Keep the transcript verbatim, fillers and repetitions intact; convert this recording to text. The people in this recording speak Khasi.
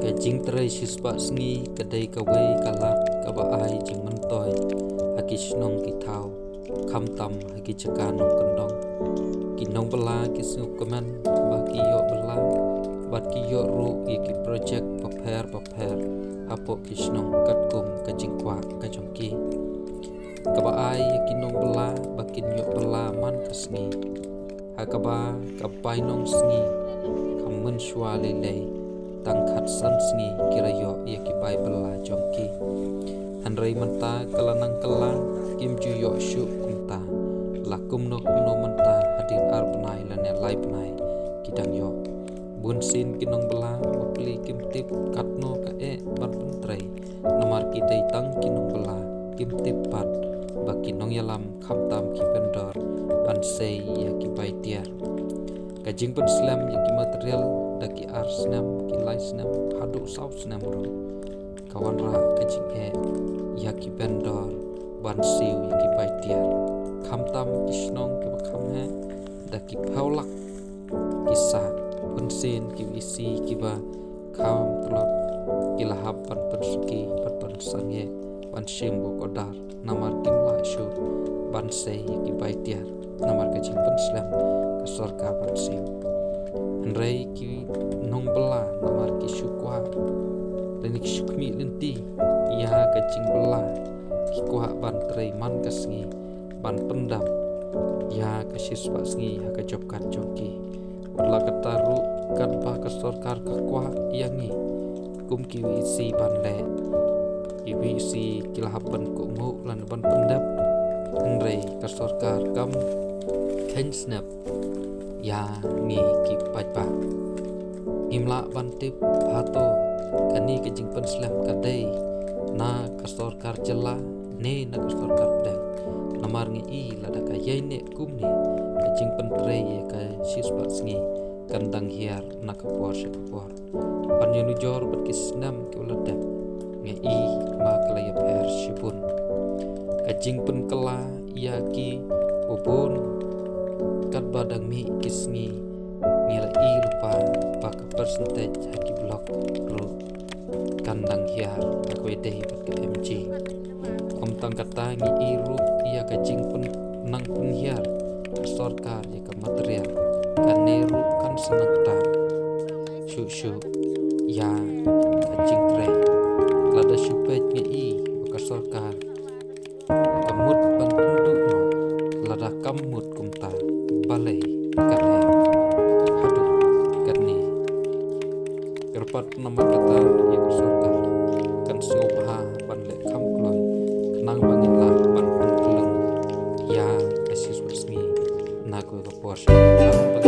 Ka jingtrei shispah sngi ka dei kawei ka lad kaba ai jingmyntoi ha ki shnong ki thaw, khamtam ha ki jaka nongkyndong. Ki nongbylla ki sngewkmen ba ki ïoh bylla bad ki ïoh ruh ïa ki projek bapher bapher hapoh ki shnong katkum ka jingkwah ka jong ki. Kaba ai ïa ki nongbylla ba kin ïoh bylla man ka sngi, ha kaba ka bainong sngi kam mynshuwa lei lei, tang khatsan sngi ki la ïoh ïa ki bai bylla jong ki. Hynrei mynta ka la nang kylla, kim ju ïoh shuh kumta. La kumno kumno mynta hadien ar bnai lane lai bnai ki dang ïoh. Bunsien ki nongbylla bapli kim tip katno ka eh ban pyntrei, namar ki dei tang ki nongbylla, kim tip pat ba ki nongïalam khamtam ki vendor ban sei ïa ki bai tiar. Ka jingpynslem ïa ki material da ki ar snem, ki lai snem, haduh saw snem ruh, ka wanrah ka jingeh ïa ki vendor ban siew ïa ki bai tiar. Khamtam ki shnong kiba kham heh da ki phew lak ki sah, bunsien ki VC kiba kham tlot ki la hap ban pynsuki, ban pynsangeh, ban shim bok order, namar kim lah shuh ban sei ïa ki bai tiar namar ka jingpynslem ka sorkar ban siew. Hynrei ki nongbylla namar ki shu kwah lane ki shu khmih lynti ïa ka jingbylla, ki kwah ban trei man ka sngi ban pyndap ïa ka shispah sngi ha ka job card jong ki. Wat la katta ruh, katba ka sorkar ka kwah ïa ngi kum ki VC ban leh, ki VC ki la hap ban kohnguh lane ban pyndap, hynrei ka sorkar kam kheiñ snep ïa ngi ki paidbah. Ngim lah ban tip hato kane ka jingpynslem ka dei na ka sorkar jylla ne na ka sorkar pdeng. Namar ngi i lada ka ïaineh kumne ka jingpyntrei ïa ka shispah sngi, kan dang hiar na ka por sha ka por. Ban ïanujor bad ki snem kiba la dep, ngi i ba ka la ïapher shibun. Ka jingpynkylla ïa ki ba bun katba dang mih ki sngi, ngi la i lypa ba ka percentage ha ki block ruh kan dang hiar ha kaba ïadei bad ka MG. Ym tang katta, ngi i ruh ïa ka jingpyn, nang pynhiar ka sorkar ïa ka material, kane ruh kan sa nang ktah shuh shuh ïa ka jingtrei. Lada shu peit ngi i ba ka sorkar ka mut ban pynduh noh, lada kam mut kumta, balei kane haduh katne. Kyrpad namar kata ïa ka sorkar, kan sngewbha ban leh kham kloi khnang ba ngin lah ban pynkyllon ïa ka shispah sngi na kawei ka por sha kawei ka por.